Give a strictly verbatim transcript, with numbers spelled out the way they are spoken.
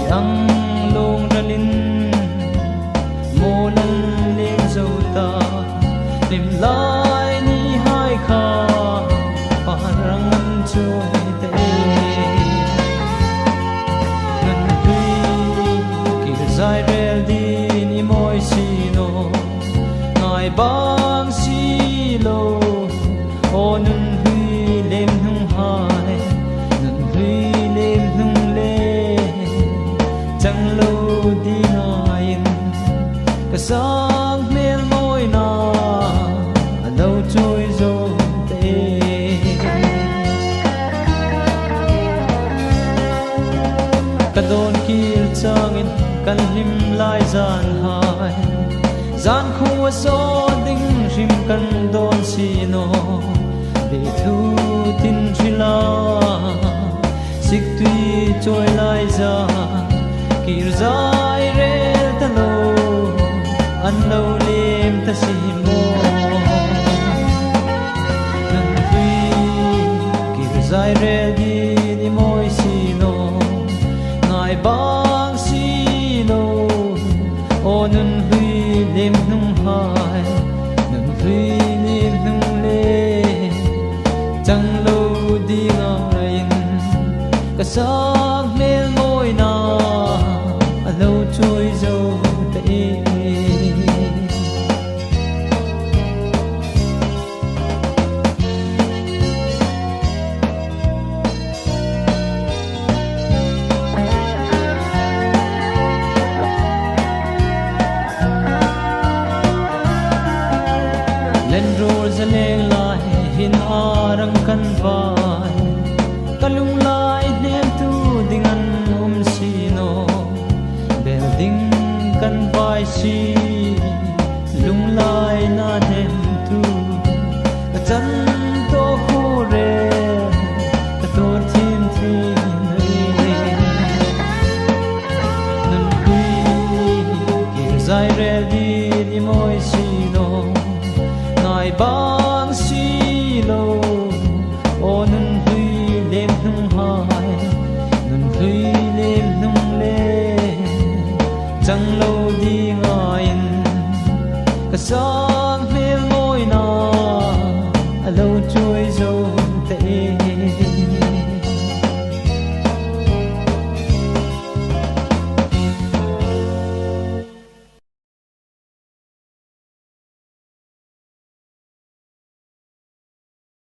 Tang lung ralin, mo nan leng zo ta, lim lai ni hai kha, parang an chu te. Nan hui, kir zai rel din i moi si naw, ngai bang si lo, o nun hlui lem hnung hai, nun hlui lem hnung le, chang lo ding ngaiin, ka sang hmel mawina, a lo chawi zo te. Ka dawn kir changin kan hlim lai zan hai, zan khuo a sawt ding hrim kan dawn si naw. Be thu tin hrila, sik tui chawi lai zan, kir zai rel ta lo, an lo lem ta si maw. Nun hlui, kir zai rel din i moi si naw, ngai bang si lo, o nun hlui lem hnung hai, nun hlui lem hnung le, chang lo ding ngaiin, ka sang hmel mawina, a lo chawi zo te. Lenruol zaleng lai hin a rang kan vai, ka lunglai hnemtu ding an um si naw. Bel ding kan vai si, lunglai na hnemtu, ka chan tawk hre, ka tuor thim thim ri. Nun hlui, kir zai rel din i moi si naw, ngai bang si lo, o nun hlui lem hnung hai, nun hlui lem hnung le, chang lo ding ngaiin, ka sang